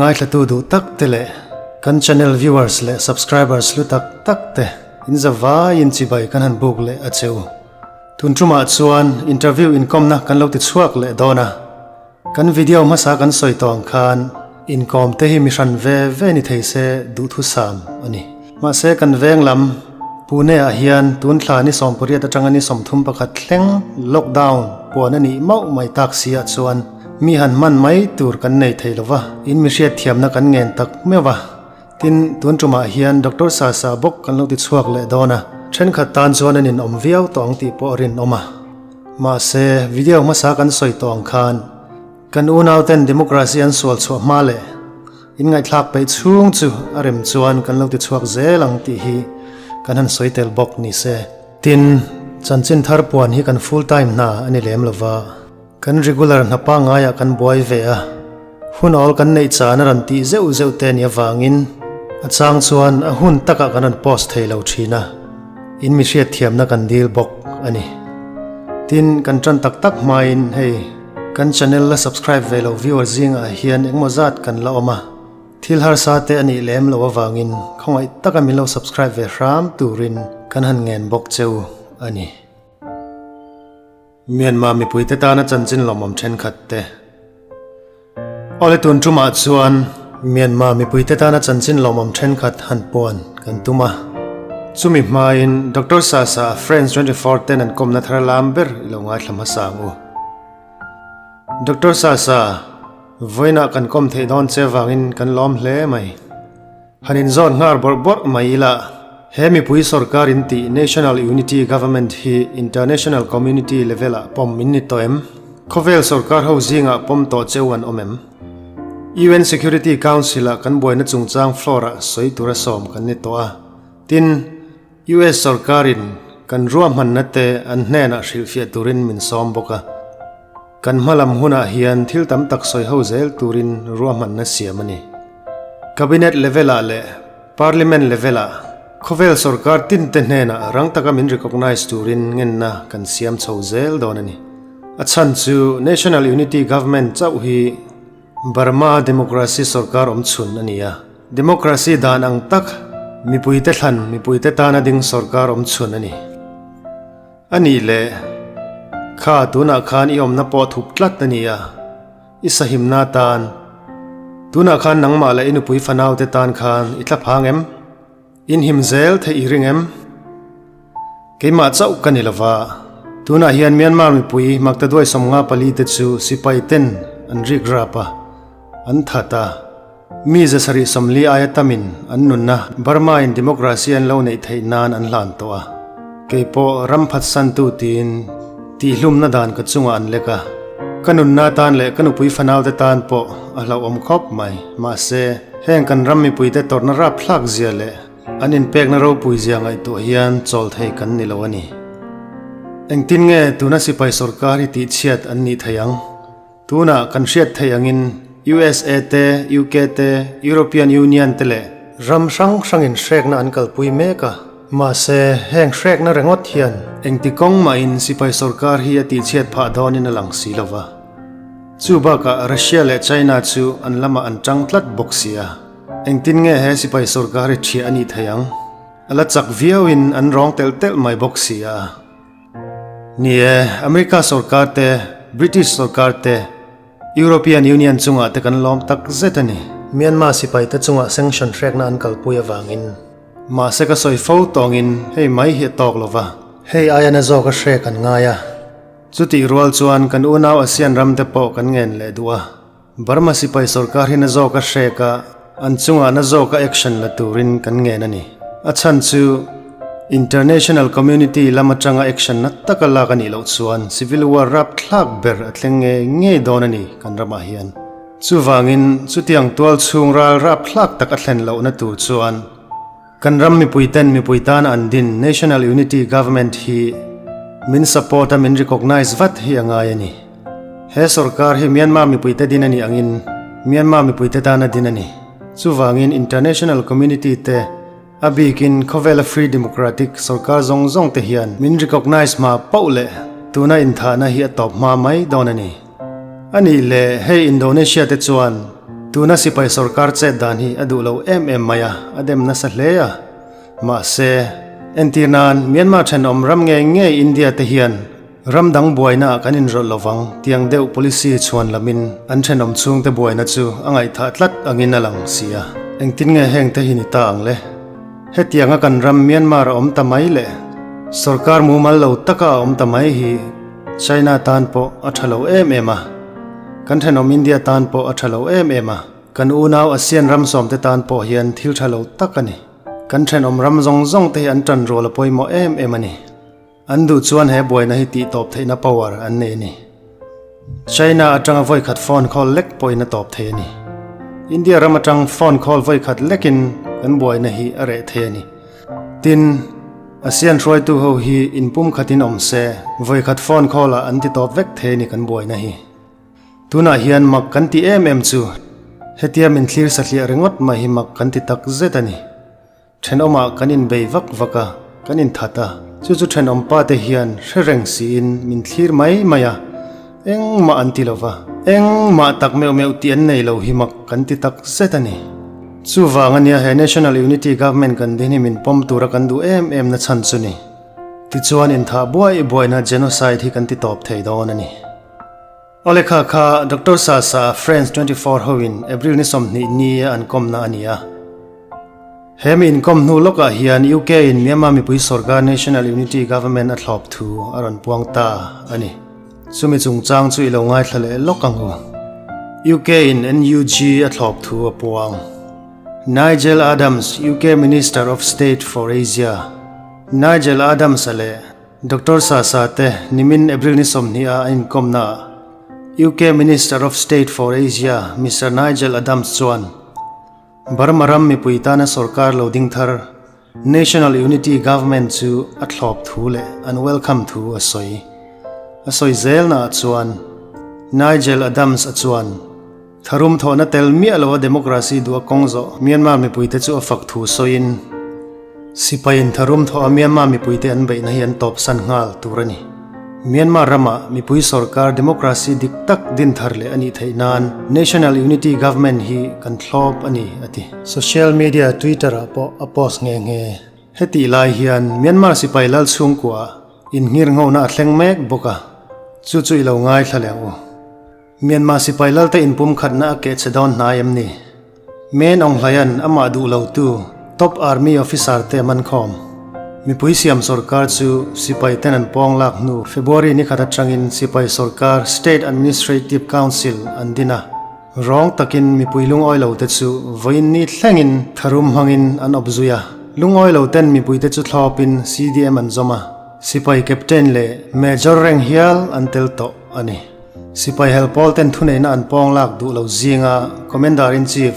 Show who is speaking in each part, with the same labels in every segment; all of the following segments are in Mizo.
Speaker 1: Ngaithlatu duh tak te leh kan channel viewers leh subscribers hlu tak tak te in zavaiin chibai kan han buk leh a che u. Tun tumah chuan interview inkawmna kan lo ti chhuak leh dawn a, kan video hmasa kan sawi tawh ang khan inkawm te hi mi hran ve ve ni thei se duhthusam a ni. Mahse kan veng lam Pune ah hian tun thla ni 18 atanga ni 31 thleng lockdown puan a nih mauh mai tak si ah chuan mi han hman mai tur kan nei thei lova, in mi hriatthiamna kan ngen tak meuh a. Tin, tun tumah hian Doctor Sasa bawk kan lo ti chhuak leh dawn a, thenkhat tan chuan an inawm viau tawh ang tih pawh a rinawm a. Mahse, video hmasa kan sawi tawh ang khan kan unauten democracy an sual chhuah hma leh In ngaihthlak peih chhung chu a rem chuan kan lo ti chhuak zel ang tih hi kan han sawi tel bawk ni se. Tin, chanchin thar puan hi kan full time hna a ni lem lova, kan regular hna pangaiah kan buai ve a, hun awl kan neih chan a rawn tih zeuh zeuh te nih avangin a chang chuan a hun takah kan rawn post thei lo thin a, in mi hriatthiamna kan dil bawk a ni. Tin, kan tan tak tak hmain hei. Kan channel la subscribe ve lo viewer zingah hian engmaw zat kan la awm a, thil harsa te a nih lem loh avangin khawngaih taka min lo subscribe ve hram turin kan han ngen bawk cheu a ni. Myanmar mipuite tana chanchin lawmawm thenkhat te. Awle tun tumah chuan Myanmar mipuite tana chanchin lawmawm thenkhat han puan kan tum a. Chumi hmain Doctor Sasa Friends 24 ten an kawmna thar lam ber i lo ngaithla hmasa ang u. Doctor Sasa, vawiinah kan kawm theih dawn che vangin kan lawm hle mai. Han inzawt nghar bawrh bawrh mai ila, he mipui sorkar in tih National Unity Government hi international community level ah pawm in ni tawh em? Khawvel sorkar ho zingah pawm tawh cheu an awm em? UN Security Council ah kan buaina chungchang floor ah sawi tura sawm kan ni tawh a. Tin, US sorkarin kan ruahmanna te an hnenah hrilhfiah turin min sawm bawk a, kan hmalam hunah hian thil tam tak sawi ho zel turin ruahmanna siam a ni. Cabinet level-ah leh Parliament level-ah khawvel sorkar tinte hnenah rang taka min recognise turin ngenna kan siam chho zel dawn a ni. A chhan chu National Unity Government chauh hi Burma Democracy sorkar awm chhun a ni a. Democracy dan ang tak, mipuite thlan, mipuite tana ding sorkar awm chhun a ni. A nih leh, kha tunah khan i awmna pawh thup tlat a ni a, i sahimna tan, tunah khan nangmah leh i nupui fanaute tan khan i tla phang em? In him zel theih i ring em? Keimah chauh ka ni lova, tunah hian Myanmar mipui Maktaduai 54 te chu sipai ten an rik rap a, an that a. Mi 740 aia tamin an nunna Burma in democracy an lo neih theih nan an hlan tawh a. Keipawh ram phatsantu tiin tihhlumna dan ka chungah an lek a. Ka nunna tan leh ka nupui fanaute tan pawh a hlauhawm khawp mai. Mahse, heng kan ram mipuite tawrhna rapthlak zia leh an inpekna ropui zia ngaihtuah hian chawl thei kan ni lo a ni. Engtin nge tuna sipai sorkar hi tihchhiat an nih thei ang? Tunah kan hriat theih angin USA te, UK te, European Union te leh ram hrang hrangin hrekna an kalpui mek a. Mahse, heng hrekna ringawt hian engti kawng mahin sipai sorkar hi a tihchhiat phah dawnin a lang si lo va. Chu bakah Russia leh China chu an lamah an tang tlat bawk si a. Engtin nge he sipai sorkar hi ṭhiah a nih theih ang? A la chak viauin an rawng telh telh mai bawk si a. Ni e, America sorkar te, British sorkar te, European Union chungah te kan lawm tak zet a ni. Myanmar sipai te chungah sanction hrekna an kalpui avangin. Mahse ka sawi fo tawngin hei mai hi a tawk lo va. Hei aia na zawk a hrek an ngai a. Chutih rual chuan kan unau ASEAN ram te pawh kan ngen leh duh a. Burma sipai sorkar hi na zawk a hrek a, an chungah na zawk a action la turin kan ngen a ni. A chhan chu international community lam atanga action na taka lak a nih loh chuan civil war rapthlak ber a thleng ngei ngei dawn a ni kan ramah hian. Chuvangin chutiang tual chhung ral rapthlak tak a thlen lohna tur chuan kan ram mipuiten mipui tana an din National Unity Government hi min support a min recognize vat hi a ngai a ni. He sorkar hi Myanmar mipuite din a nih angin Myanmar mipuite tana din a ni. Chuvangin international community te a bikin khawvela free democratic sorkar zawng zawng te hian min recognize hma pauh leh tuna inthahna hi a tawp hma mai dawn a ni. A nih leh hei Indonesia te chuan. Tuna sipai sorkar chet dan hi a duh lo em em mai a, a dem nasa hle a. Mahse, entir nan Myanmar thenawm ram ngei ngei India te hian ram dang buaina ah kan inrawlh lovang tiang deuh policy chhuan lamin an thenawm chhungte buaina chu a ngaihthah tlat angin a lang si a. Engtin nge heng te hi ni ta ang le? Hetianga kan ram Myanmar a awm ta mai leh sorkar mumal lo taka a awm ta mai hi China tan pawh a tha lo em em a, kan thenawm India tan pawh a tha lo em em a, kan unau ASEAN ram sawmte tan pawh hian thil tha lo tak a ni. Kan thenawm ram zawng zawng te hi an tan rual a pawimawh em em a ni. An duh chuan he buaina hi tih tawp theihna power an nei a ni. China atanga vawikhat phone call lek pawhin a tawp thei a ni. India ram atang phone call vawikhat lekin kan buaina hi a reh thei a ni. Tin, ASEAN hruaitu ho hi inpum khatin awm se, vawikhat phone call ah an ti tawp vek thei a ni kan buaina hi. Tunah hian mak kan ti em em chu hetia min thlir satliah ringawt mai hi mak kan ti tak zet a ni. Thenawmah kan inbei vak vak a, kan inthat a, chu chu thenawm pa te hian hre reng siin min thlir mai mai a, engmah an ti lo va, engmah tak meuh meuh tih an nei lo hi mak kan ti tak zet a ni. Chuvang ania he National Unity Government kan din hi min pawm tura kan duh em em na chhan chu ni. Tichuan inthah buai buaina genocide hi kan ti tawp thei dawn a ni. Awle kha kha Doctor Sasa France 24 hoin April ni 20 ni a an kawmna a ni a. He mi inkawm hnu lawkah hian UK in Myanmar mipui sorkar National Unity Government a thlawp thu a rawn puang ta a ni. Chumi chungchang chu i lo ngaithla leh lawk ang u. UK in NUG a thlawp thu a puang. Nigel Adams, UK Minister of State for Asia, Nigel Adams-a leh Doctor Sasa te nimin April ni 20 a a inkawmna ah UK Minister of State for Asia Mister Nigel Adams chuan Burma ram mipui tana sorkar lo ding thar National Unity Government chu a thlawp thu leh an welcome thu a sawi. A sawi zelna ah chuan Nigel Adams a chuan Tharum thawhna tel miah loa democracy duh a kawng zawh Myanmar mipuite chu a fak thu sawiin, Sipaiin tharum thawha Myanmar mipuite an beihna hi an tawpsan nghal tur a ni. Myanmar ramah mipui sorkar democracy dik tak din thar leh a nih theih nan National Unity Government hi kan thlawp a ni, a ti. Social media Twitter-ah pawh a post nghe nghe. Hetih lai hian Myanmar sipai lal chhungkuaah innghirnghona a thleng mek bawk a, chu chu i lo ngaithla leh ang u. Myanmar sipai lalte inpumkhatna a keh che dawn hnai em ni? Men Aung Hlaing amah duh lotu top army officer te man khawm. Mipui siam sorkar chu sipai ten an pawng lak hnu February ni khat atangin sipai sorkar State Administrative Council an din a. Rawng takin mipui lungawi lo te chu vawiin ni thlengin tharum hmangin an awp zui a. Lungawi lo ten mipui te chu thlawpin CDM an zawm a. Sipai captain leh major rank hial an tel tawh a ni. Sipai hel pawl ten thuneihna an pawng lak duh lo zinga Commander-in-Chief,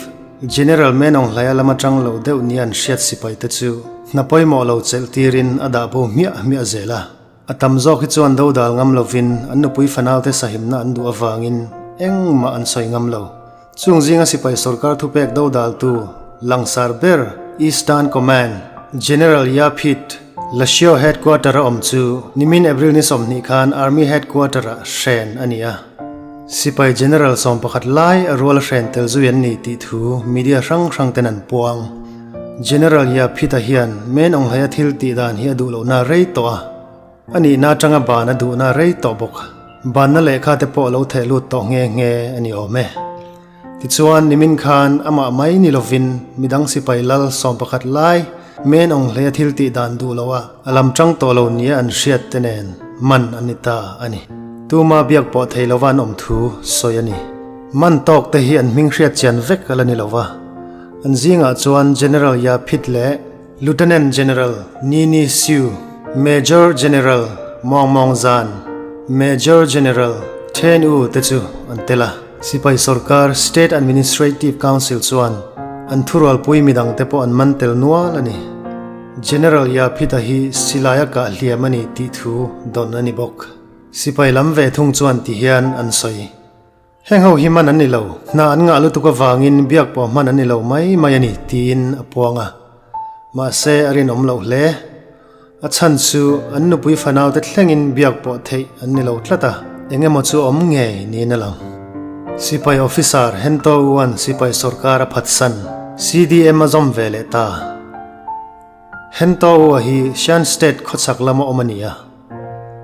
Speaker 1: General Men Aung Hlaia lama tang lo deuh nia an hriat sipai te chu hna pawimawh lo chelh tirin a dah bo hmiah hmiah zel a. A tam zawk hi chuan dodal ngam lovin an nupui fanaute sahimna an duh avangin engmah an sawi ngam lo. Chung zinga sipai sorkar thupek dodaltu langsar ber Eastern Command General Ya Phit Lashio Headquarter-a awm chu nimin April ni 20 khan Army Headquarter-ah hren a ni a. Sipai General 11 lai a rual hren tel zui an ni tih thu media hrang hrang ten an puang. General Ya Phit-a hian Men Aung Hlaia thil tih dan hi a duh lohna rei tawh a. A nihna atanga ban a duhna rei tawh bawk. Banna lehkha te pawh a lo theh lut tawh nghe nghe a ni awm e. Tichuan, nimin khan amah mai ni lovin midang sipai lal 11 lai Men Aung Hlaia thil tih dan duh loh a a lam tang tawh lo nia an hriat te nen man an ni ta a ni. Tuma biak pawh thei lova an awm thu sawi a ni. Man tawk te hi an hming hriat chian vek a la ni lova. An zingah chuan General Ya Phit leh Lieutenant General Ni Ni Siew, Major General Maung Maung Zan, Major General Thein U te chu an tel a. Sipai sorkar State Administrative Council chuan an thurualpui midang te pawh an man tel nual a ni. General Ya Phita hi silai a kah hliam a ni tih thu dawn a ni bawk. Sipai lam ve thung chuan ti hian an sawi. Heng ho hi hman an ni lo, hna an ngah lutuk avangin biak pawh hman an ni lo mai mai a ni, tiin a puang a. Mahse, a rinawm loh hle. A chhan chu an nupui fanaute thlengin biak pawh theih an ni lo tlat a, eng emaw chu awm ngei niin a lang. Sipai officer Hento Uan sipai sorkar a phatsan, CDM a zawm ve leh ta. Hento Ua hi Shan State khawchhak lama awm a ni a.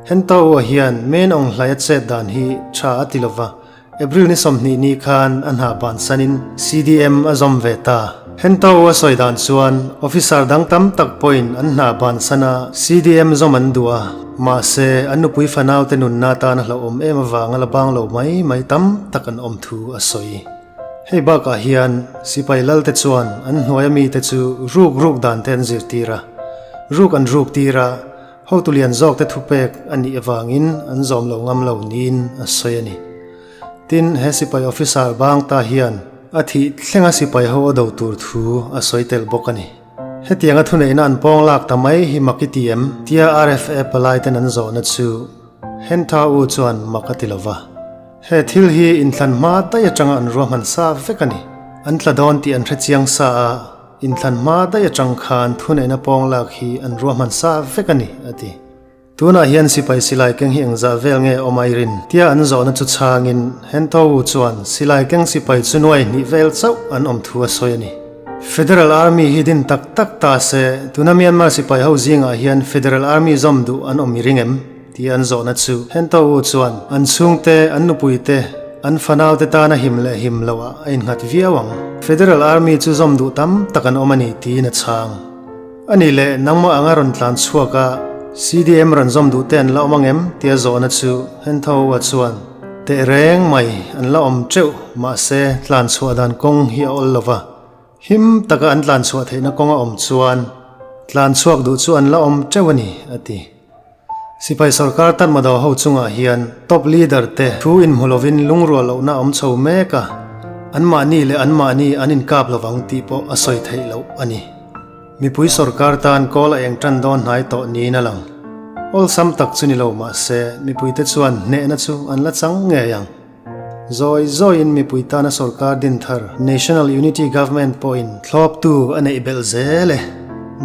Speaker 1: Hento Ua hian Main Aung Hlaia chet dan hi tha a ti lova, April ni 20 ni khan a hna bansanin CDM a zawm ve ta. Hento a sawi dan chuan officer dang tam tak pawhin an hna bansana CDM zawm an duh a, mahse an nupui fanaute nunna tan a hlauhawm em avanga la bang lo mai mai tam tak an awm thu a sawi. Hei bakah hian sipai lalte chuan an hnuaia mite chu ruk ruk dan te an zirtir a, ruk an ruk tir a, Hotu lian zawkte thupek a nih avangin an zawm lo ngam lo niin a sawi a ni. Tin, he sipai officer bang ta hian a thih thlenga sipai ho a do tur thu a sawi tel bawk a ni. Hetianga thuneihna an pawng lak ta mai hi mak i ti em? tia RFA palaiten an zawhna chu Hentha U chuan mak a ti lo va. He thil hi inthlan hma daih atanga an ruahman sa vek a ni. An tla dawn tih an hre chiang sa a. Inthlan hma daih atang khan thuneihna pawng lak hi an ruahman sa vek a ni, a ti. Tunah hian sipai silai keng hi engzah vel nge awm airin? Tia an zawhna chu chhangin Hento Wu chuan silai keng sipai chu nuai hnih vel chauh an awm thu a sawi a ni. Federal Army hi din tak tak ta se, tuna Myanmar sipai ho zingah hian Federal Army zawm duh an awm i ring em? Tih an zawhna chu Hento U chuan an chhungte, an nupuite, an fanaute tana him leh him loah a innghat viau ang. Federal Army chu zawm duh tam tak an awm a ni tiin a chhang. A nih leh nangmah anga rawn tlan chhuak a, CDM rawn zawm duh te an la awm ang em? tia zawhna chu Hento U-a chuan teh reng mai an la awm teuh mahse tlan chhuah dan kawng hi a awl lo va, him taka an tlan chhuah theihna kawng a awm chuan tlan chhuak duh chu an la awm teuh a ni a ti. Sipai sorkar Tatmadaw ho chungah hian top leader te thu inhmu lovin lungrual lohna awm chho mek a, anmahni leh anmahni an inkap lovang tih pawh a sawi theih loh a ni. Mipui sorkar tan kawl a eng tan dawn hnai tawh niin a lang. Awlsam tak chu ni lo mahse mipuite chuan hnehna chu an la chang ngei ang. Zawi zawiin mipui tana sorkar din thar National Unity Government pawhin thlawptu a neih belh zel e.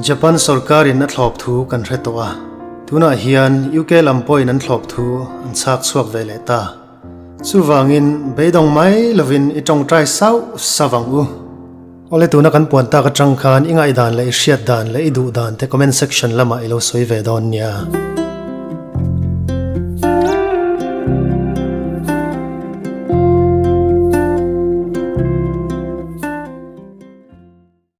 Speaker 1: Japan sorkarin a thlawp thu kan hre tawh a, tunah hian UK lam pawhin an thlawp thu an chhak chhuak ve leh ta. Chuvangin beidawng mai lovin i tawngtai sauh sauh ang u. Awle tuna kan puan tak atang khan i ngaihdan leh i hriat dan leh i duh dan te comment section lamah i lo sawi ve dawn nia.